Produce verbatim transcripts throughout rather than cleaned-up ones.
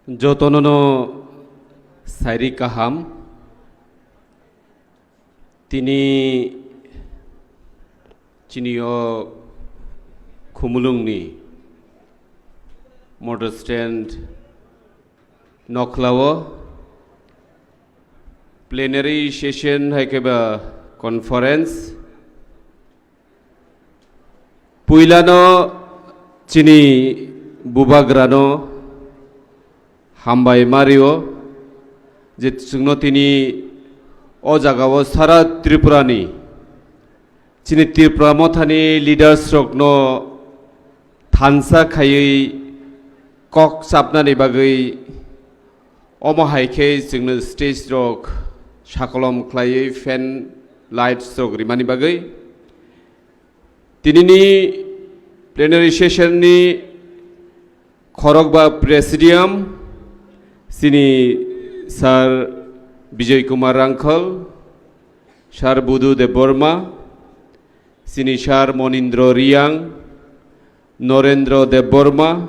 Jotono no sairi kaham. Tini chini o Khumulwng ni motor stand nokla o plenary session hai khe ba conference. Puilano chini bubagrano hambai mario je chwngno tini o jagao sara Tripurani chini Tipra Mothani leaders rokno thansa khaiwi kok chapnani bagwi, omo hai khe chwngno stage rok sakolom khlaiwi fan lights rok rimani bagwi. Tinini plenary session ni khorokba presidium, chini Sir Bijoy Kumar Rangkhal, Sir Budu Debbarma, chini Sir Monindra Reang, Norendra Debbarma,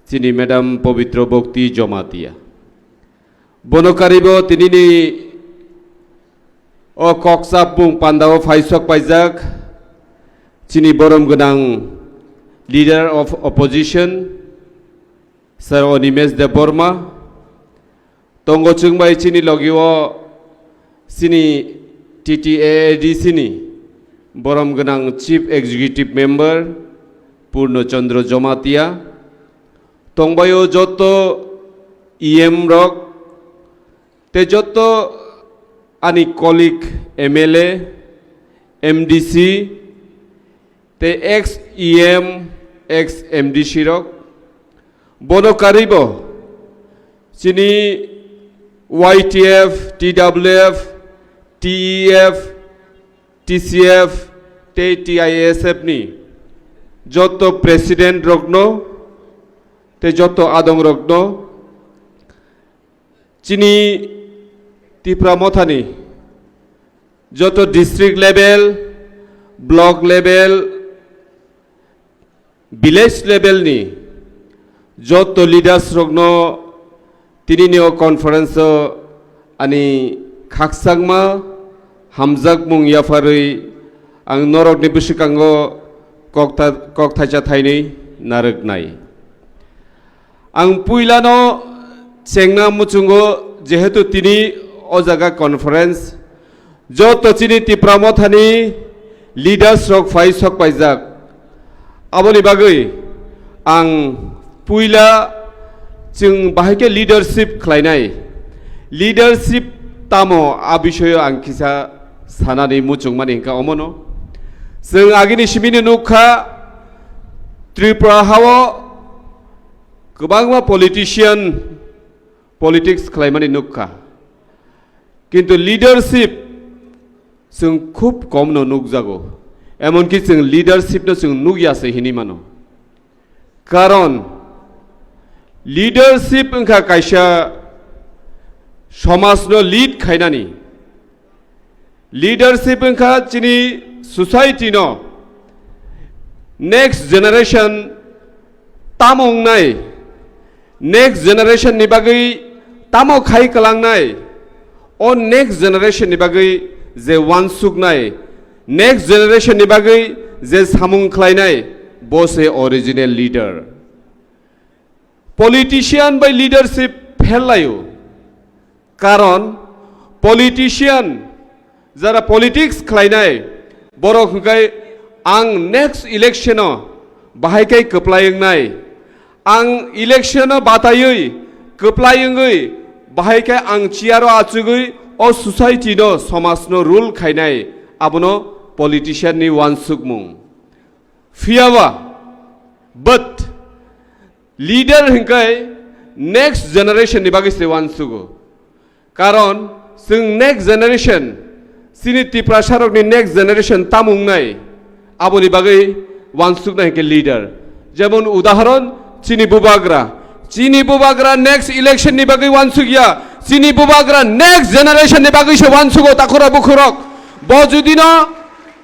chini Madam Pabitra Bhakti Jamatia. Bono karibo tinini o kok chapmung pandao phaisok paijak chini borom gwnang Leader of Opposition, Sir Animesh Debbarma, tongo chwngbai chini logio chini T T A A D C ni borom gwnang Chief Executive Member Purno Chandra Jamatia, tongbaio joto E M rok, te joto ani colleague M L A, M D C, te ex E M, ex M D C rok, bono karibo chini Y T F, T W F, T E F, T C F, te T I S F ni joto president rokno, te joto adong rokno, chini Tipra Mothani joto district level, block level, village level ni joto leaders rokno tinini o conference o ani khakchangma hamjakmung yapharwi ang norokni bwswkango kok tha-, kok thaisa thainwi narwknai. Ang puilano chengna muchungo, jehetu tini o jaga conference, joto chini Tipra Mothani leaders rok phai sok paijak. Aboni bagwi ang puila chwng bahai khe leadership khlainai. Leadership tamo, a bisoyo ang kisa sanani muchungmani hwnkha omono. Chwng agini simino nukha, Tripura hao kwbangma politician politics khlaimani nukha. Kintu leadership chwng khub komno nukjago. Emonki chwng leadership no chwng nukya se hinwi mano. Karon leadership wngkha kaisa somajno lead khainani. Leadership wngkha chini society no next generation tamo wngnai, next generation ni bagwi tamo khai kwlangnai, o next generation ni bagwi je wansuknai, next generation ni bagwi je samung khlainai, bo se original leader. Politician bai leadership phel laio. Karon politician, jara politics khlainai, borok hwnkhe ang next election o bahai khe kwplai wngnai, ang election o bataiwi kwplai wngwi bahai khe ang chair o achugwi o society no, somaj no rule khainai, abono politician ni wansukmung. Phiyaba, but leader hwnkhe next generation ni bagwi se wansugo. Karon chwng next generation, chini Tiprasa rokni next generation tamo wngnai, aboni bagwi wansuknai hwnkhe leader. Jemon udahoron chini bubagra, chini bubagra next election ni bagwi wansukya, chini bubagra next generation ni bagwi se wansugo takhura bukhurok. Bo judino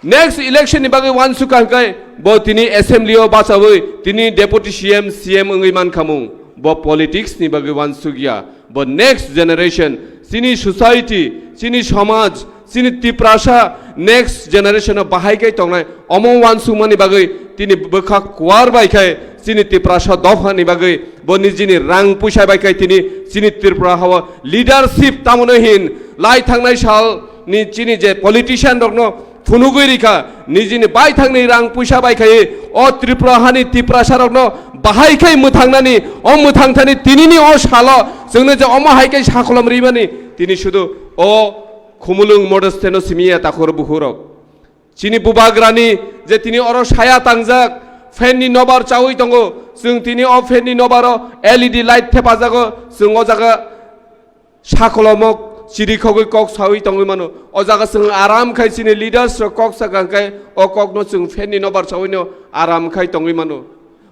next election ni bagwi wansukha hwnkhe bo tini assembly o bachawi tini deputy C M, C M wngwi mankhamung. Bo politics ni bagwi wansukya, bo next generation, chini society, chini somaj, chini Tiprasa next generation o bahai khe tongnai, omo wansukmani bagwi tini bwkha kuar bai khe chini Tiprasa dopha ni bagwi bo nijini rang puisa bai khe tini chini Tripura hao leadership tamoni hin lai thangnai sal ni chini je politician rokno phunugwi rikha, nijini baithangni rang puisa bai khai o Tripura hani Tiprasa rokno bahai khai mwthangnani, o mwthangthani tinini o salo chwngno je omo hai khai sakolom rimani, tini sudu o Khumulwng Model Stand-o simiya takhur bukhurok. Chini bubagrani je tini oro saya tangjak, fan ni nobar chawi tongo, chwng tini o fan ni nobaro L E D light thepajago, chwng o jaga Sakolomok chiri khogwi kok sawi tongwi mano. O jaga chwng aram khai chini leaders rok kok sakha khai o kokno chwng fan ni nobar sawino aram khai tongwi mano.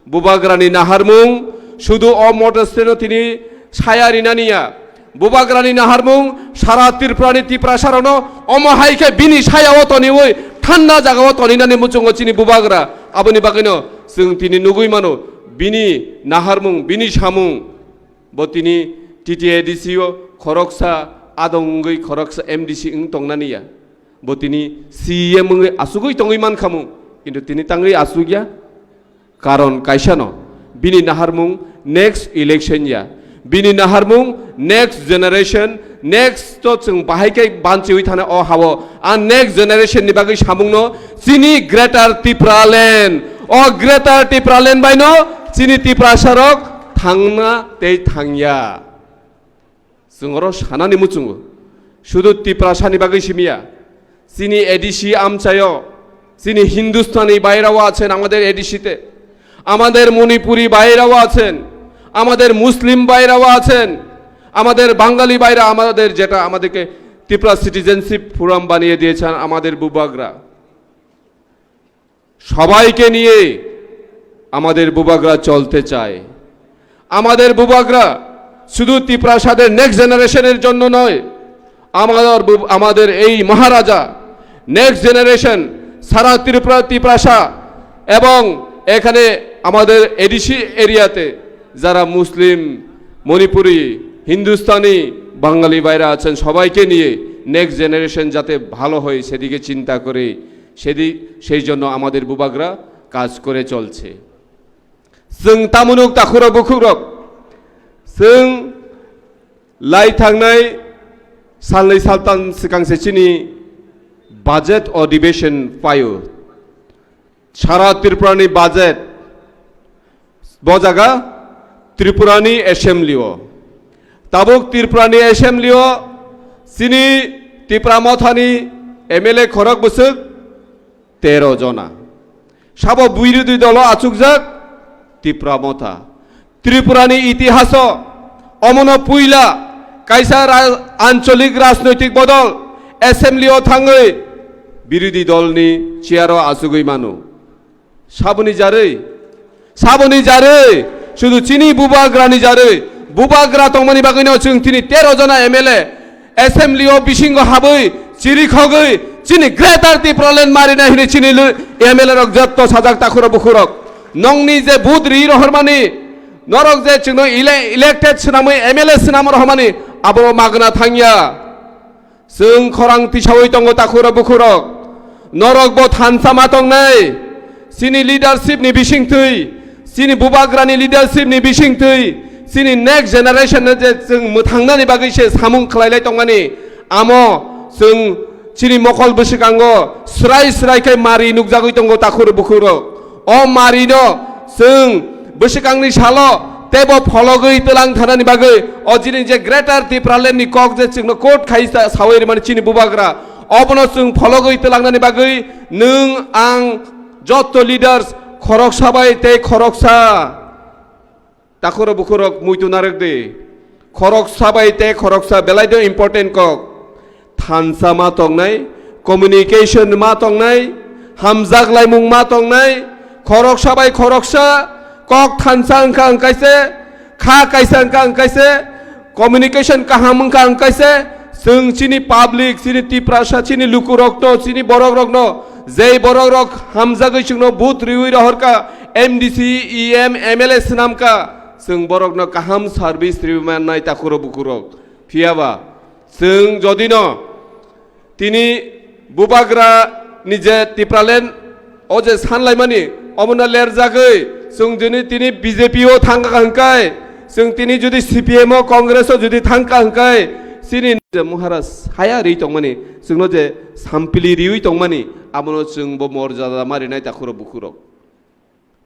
Bubagrani naharmung sudu o Model Stand-o tini saya rinani ya. Bubagrani naharmung sara Tripurani Tiprasa rokno omo hai khe bini saya o toniwi thanda jaga o toninani muchungo chini bubagra. Aboni bagwino chwng tini nugwi mano bini naharmung, bini samung. Bo tini T T A D C o khoroksa adong wngwi khoroksa M D C wng tongnani ya. Bo tini C E M wngwi asugwi tongwi mankhamu, kintu tini tangwi asugya. Karon kaisano bini naharmung next election ya. Bini naharmung next generation, next to chwng bahai khe banchiwi thana o hao. A next generation ni bagwi samungno chini Greater Tipraland. O Greater Tipraland baino chini Tiprasarok thangna tei thangya. Chwng oro sanani muchungo. Sudu Tiprasani bagwi simiya. Chini A D C amchaio, chini Hindustani বাইরেও আছেন আমাদের A D C তে, আমাদের মণিপুরি বাইরেও আছেন, আমাদের মুসলিম বাইরেও আছেন, আমাদের বাঙালি বাইরে আমাদের যেটা আমাদেরকে ত্রিপুরা সিটিজেনশিপ ফোরাম বানিয়ে দিয়েছেন আমাদের বুবাগরা। সবাইকে নিয়ে আমাদের বুবাগরা চলতে চায়। আমাদের বুবাগরা শুধু তিপ্রাসাদের নেক্সট জেনারেশনের জন্য নয়, আমাদের বুব-, আমাদের এই মহারাজা নেক্সট জেনারেশন সারা ত্রিপুরা, তিপ্রাসা এবং এখানে আমাদের এডিসি এরিয়াতে যারা মুসলিম, মণিপুরি, হিন্দুস্তানি, বাঙালি ভাইরা আছেন, সবাইকে নিয়ে নেক্সট জেনারেশন যাতে ভালো হয় সেদিকে চিন্তা করে সেদি-, সেই জন্য আমাদের বুবাগরা কাজ করে চলছে। Chwng tamunuk takhurok bukhukrok, chwng lai thangnai salnwi saltan swkang se chini budget adhibeshon phaio. Sara Tripurani budget, bo jaga Tripurani assembly o. Tabuk Tripurani assembly o chini Tipra Mothani M L A khorok bwswk tero jona. Sabo birodhi dolo achukjak Tipra Motha. Tripurani itihaso omono puila kaisa ra-, ancholik rajnoitik bodol assembly o thangwi birodhi dolni chair o achugwi mano. Saboni jarwi, saboni jarwi, sudu chini bubagrani jarwi, bubagra tongmani bagwino chwng tini tero jona M L A assembly o bisingo habwi chiri khogwi chini Greater Tipraland marina hini chini lu-, M L A rok jotto sajak takhurok bukhurok. Nongni je vote ri rohormani, norok je chwngno ele-, elected swnamwi M L A swnam rohormani, abo magna thangya. Chwng khorang tisawi tongo takhurok bukhurok. Norok bo thansa ma tongnai. Chini leadership ni bisingtwi, chini bubagrani leadership ni bisingtwi, chini next generation no je chwng mwthangnani bagwi se samung khlailai tongmani. Amo chwng chini mokol bwswkango srai srai khe mari nukjagwi tongo takhurok bukhurok. O mari no chwng bwswkangni salo teibo phologwi twlang thanani bagwi o jini je Greater Tipraland ni kok je chwngno quote khai sa-, sawi rimani chini bubagra, obono chwng phologwi twlangnani bagwi nwng ang jotto leaders khoroksa bai tei khoroksa takhurok bukhurok muitu narwk di. Khoroksa bai tei khoroksa belai de important kok. Thansa ma tongnai, communication ma tongnai, hamjak laimung ma tongnai, khoroksa bai khoroksa kok thansa wngkha wngkaise, kha kaisa wngkha wngkaise, communication kaham wngkha wngkaise, chwng chini public, chini Tiprasa, chini lukurokno, chini borokrokno, jei borokrok hamjagwi chwngno vote riwi rohorkha, M D C, E M, M L A swnamkha, Chwng borokno kaham service rwi mannai takhurok bukhurok. Phiyaba chwng jodino tini bubagra ni je Tipraland o je sanlaimani omono lerjagwi chwng juni tini B J P o thangkha hwnkhe, chwng tini judi C P M o Congress o judi thangkha hwnkhe, chini je Maharaj saya ri tongmani, chwngno je sampili riwi tongmani, abono chwngbo morjada ma rinai takhurok bukhurok.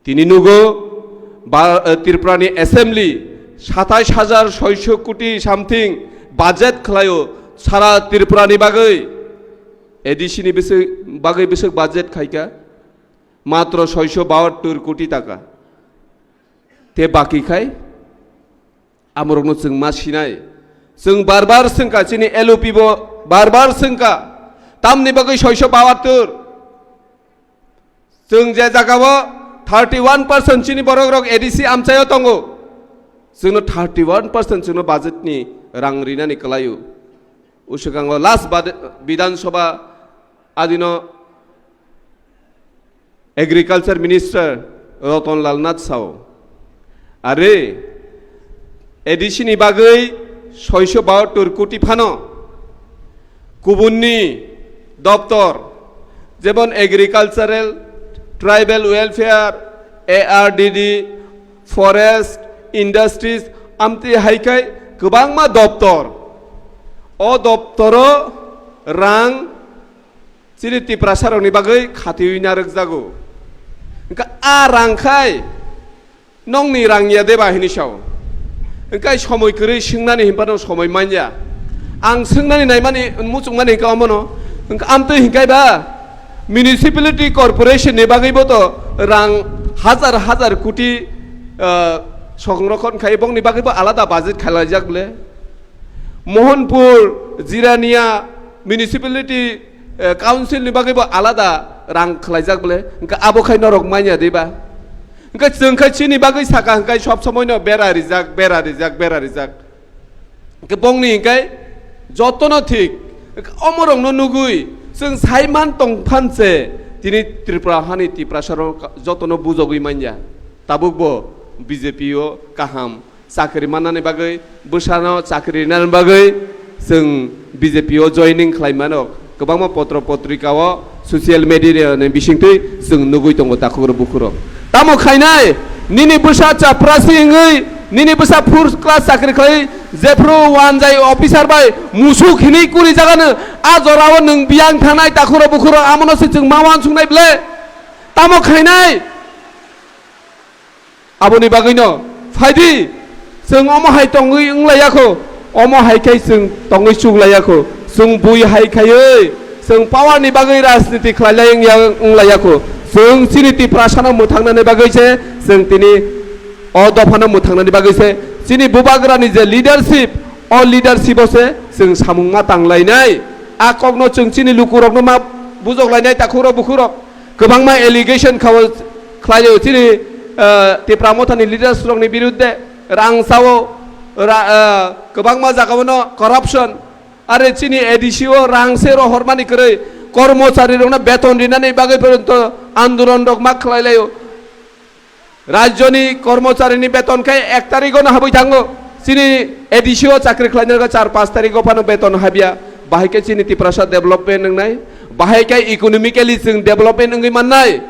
Tini nugo ba, eh, Tripura ni assembly satais hajar soiso koti something budget khlaio sara Tripura ni bagwi. A D C ni bwswk bagwi bwswk budget khaika matro soiso bahattor koti taka. Te baki khai amorokno chwng ma sinai. Chwng bar bar swngkha, chini L O P bo bar bar swngkha. Tamni bagwi soiso bahattor. Chwng je jagao thirty one percent chini borok rok A D C amchaio tongo. Chwngno thirty one percent chwngno budget ni rang rinani kwlaio. Uswkango last bad-, Bidhan Sabha adino Agriculture Minister Ratan Lal Nath sao. Are, A D C ni bagwi soiso bahattor koti phano kubunni doptor, jemon Agricultural, Tribal Welfare, A R D D, Forest, Industries, amtwi hai khai kwbangma doptor. O doptoro rang chini Tiprasarokni bagwi khatiwi narwkjago. Hwnkha a rang khai nongni rang ya deba hini sao. Hwnkhe somoi kwrwi swngnani hinphano somoi manya. Ang swngnani naimani, muchungmani hwnkhe omono. Hwnkhe amtwi hwnkhe ba municipality corporation ni bagwibo to rang hajar hajar koti, ah, songrokhon khai, bongni bagwibo alada budget khalaijak bole. Mohanpur, Jirania Municipality, eh, Council ni bagwibo alada rang khwlaijak bole, hwnkhe abo khai norok manya diba? Hwnkhe chwng khai chini bagwi saka hwnkhe sob somoi no bera rijak, bera rijak, bera rijak. Hwnkhe bongni hwnkhe jotono thik, hwnkhe omorokno nugwi chwng saiman tongphan se tini Tripura hani Tiprasarok jotono bujogwi manya. Tabukbo B J P o kaham chakri mannani bagwi, bwsano chakri rinani bagwi chwng B J P o joining khlai mano. Kwbangma potro potrika o, social media ni bisingtwi chwng nugwi tongo takhuk rok bukhuk rok. Tamo khainai, nini bwsa chaprasi wngwi, nini bwsa first class chakri khlai, jephru wanjai officer bai musuk hinwi kuri jagano, a jorao nwng biyang thanai takhuk rok bukhuk rok, amono se chwng ma uansuknai ble. Tamo khainai. Aboni bagwino phaidi, chwng omo hai tongwi wnglaiyakho, omo hai khai chwng tongwi chuklaiyakho, chwng bui hai khaiwi chwng power ni bagwi rajniti khlailai wngya, wnglaiyakho. Chwng chini Tiprasano mwthangnani bagwi se chwng tini o dophano mwthangnani bagwi se chini bubagrani je leadership, o leadership o se chwng samung ma tanglainai. A kokno chwng chini lukurokno ma bujoklainai, takhukrok bukhurok. Kwbangma allegation khao khlaio chini, eh, Tipra Mothani leaders rokni birudde rang sao, ra-, eh, kwbangma jagao no corruption, are chini A D C o rang se rohormani kwrwi, kormochari rokno beton rinani bagwi porjonto andolon rok ma khlai laio. Rajyoni kormocharini beton khe ek tarikh ono habwi thango. Chini A D C o chakri khlainai rok char panch tarikh o phano beton habya. Bahai khe chini Tiprasa development wngnai. Bahai khe economically chwng development wngwi mannai.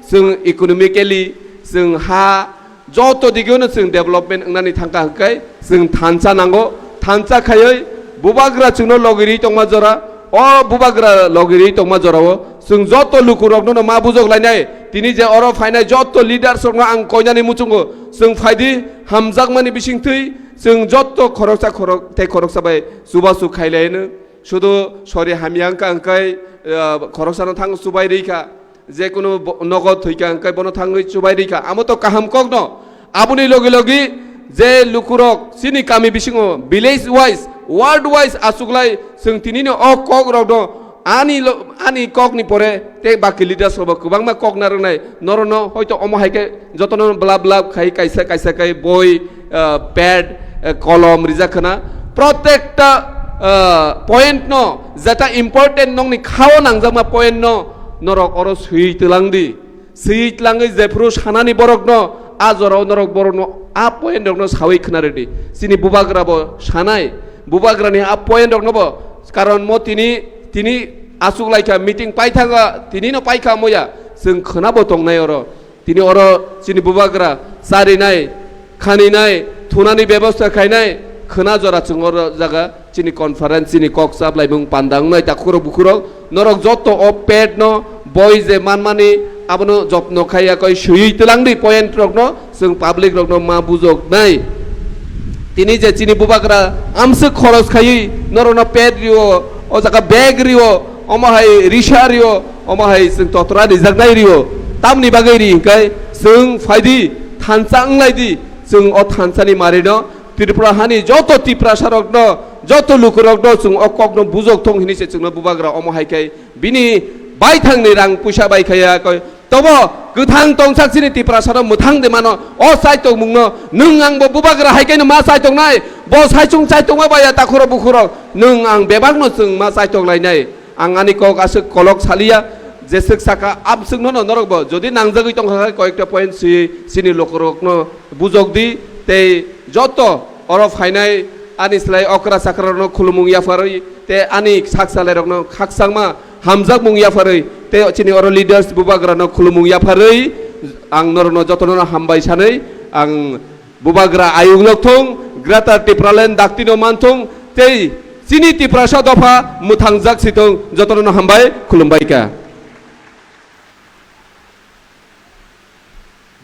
Chwng economically, chwng ha, joto digeno chwng development wngnani thangkha hwnkhe chwng thansa nango. Thansa khaiwi bubagra chwngno logirwi tongma jora, o bubagra logirwi tongma jorao chwng joto lukurokno ma bujok lainai. Tini je oro phainai joto leaders rokno ang koinani muchungo, chwng phaidi hamjakmani bisingtwi chwng joto khoroksa khorok tei khoroksa bai chubachu khailaino. Sudu sori hamya wngkha hwnkhe, eh, khoroksano thang chubai rikha. Jekunu bo-, nogo thwikha hwnkhe bono thangwi chubai rikha. Amo to kaham kokno. Aboni logi logi je lukurok chini kami bisingo village wise, ward wise achuklai chwng tinini o kokrokno ani lo-, ani kokni pore tei baki leaders rokbo kwbangma kok narwknai. Norokno hoito omo hai khe jotono blab blab khai kaisa kaisa khai boi, ah, pad, ah, kolom rijak khna. Protekta, ah, point no, jeta important nokni khao nangjakma point no norok oro swi twlang di. Swi twlangwi jephru sanani borokno A jorao norok borokno a point rokno sawi khna rwdi. Chini bubagra bo sanai, bubagrani a point rokno bo, karon mo tini, tini aswk laikha meeting paithaka, tini no paikha moya, chwng khna bo tongnai oro. Tini oro chini bubagra charinai, khaninai, thunani bebosta khainai, khna jora chwng oro jaga chini conference, chini kok chap laimung panda wngnai takhurok bukhurok, norok joto o pet no boi je manmani abono jotno khaiya koi swiwi twlangdi point rokno, chwng public rokno ma bujoknai. Tini je chini bubagra amswk khoros khaiwi norokno pet rio, o jaga bag rio, omo hai risa rio, omo hai chwng totra rijaknai rio, tamni bagwi ri hwnkhe chwng phaidi thansa wnglaidi, chwng o thansani marino Tripura hani joto Tiprasarokno, joto lukurokno chwng o kokno bujok thung hini se chwngno bubagra omo hai khe bini baithangni rang puisa bai khaya koi. Tobo kwthang tongsak chini Tiprasano mwthang de mano o chaitokmungno nwng ang bo bubagra hai khe no ma chaitok nai, bo saichung chaitok ma baya takhuro bukhuro nwng ang bebak no chwng ma chaitok lai nai. Ang ani kok aswk kolok saliya, jeswk saka amswk no norok bo jodi nangjagwi tongkha khe koyekta point swi chini lukurokno bujok di, tei joto oro phainai ani slai okra chakra rokno khulumung yapharwi tei ani sak salai rokno khakchangma hamjakmung yapharwi tei chini oro leaders bubagra no khulumung yapharwi ang norokno jotono hambai sanwi ang bubagra ayuk nok thung, Greater Tipraland dakti no man thung tei chini Tiprasa dopha mwthangjak si thung, jotono hambai khulumbai kha.